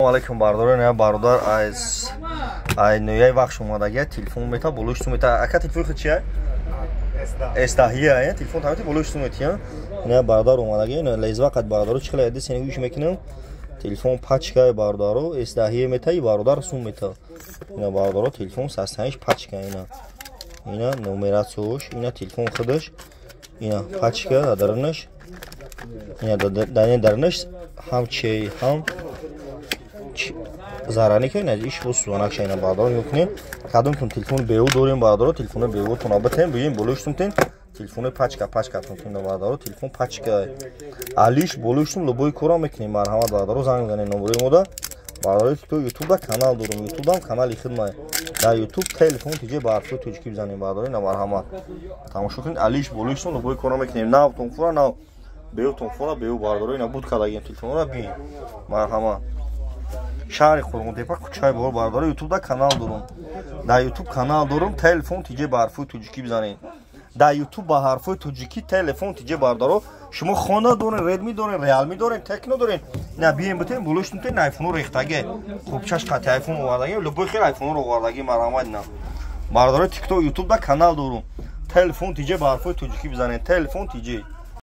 Алейкум, бародарон. Я бародар аз ай нояи вахш омадагия, телефон мета, болош сум мета. Ака, телефони худ чия? С10 е. Телефон тамети, болош сум метия. Ина бародар омадагия, ина лезва қад бародаро чӣ хеле дисени гӯш мекунам. Телефон пачка, бародаро, С10 мета и бародар сум мета. Ина, бародаро, телефон састаниш пачка ина. Ина нумерацияш, ина телефон худаш, ина пачка дарунаш. Ина дарунаш ҳам чей, ҳам зарарӣ ки ина иш бо сӯзанак шайна, бародаро, мекунем. Кадомтон телефон беу дорем, бародаро, телефони беутона битем, биёем, болоиштум тен телефони пачка пачкатон тен, бародаро, телефон пачка алиш болоиштум, любой кора мекунем. Марҳамат, бародаро, занг занем номерои мода. Бародаро, то ютубда канал дорум, ютубам канали хидмай. Дар ютуб телефон тиҷе ба ҳарфҳои тоҷикӣ бизанем, бародаро, ина марҳамат, тамошо кунед. Алиш болоиштум, любой кора мекунем. Навтон фура нав, беутон фура беу, бародаро, ина буд кардагем телефонро, бин, марҳамат. Шаҳри Қурғонтепа, кӯчаи Бор, бародаро, ютубда канал дорум. Дар ютуб канал дорум, телефон тиҷе ба ҳарфҳои тоҷикӣ бизанед. Дар ютуб ба ҳарфҳои тоҷикӣ телефон тиҷе, бародаро. Шумо хона дорен, редми дорен, реалми дорен, техно дорен, на бием, битем, болоштунтен. Айфоно рехтаге, хубчаш қати айфон овардаги, любой хел айфонро овардаги, марҳамат. На, бародаро, тикток, ютубда канал дорум, телефон тиҷе ба ҳарфҳои тоҷикӣ бизанед, телефон тиҷе.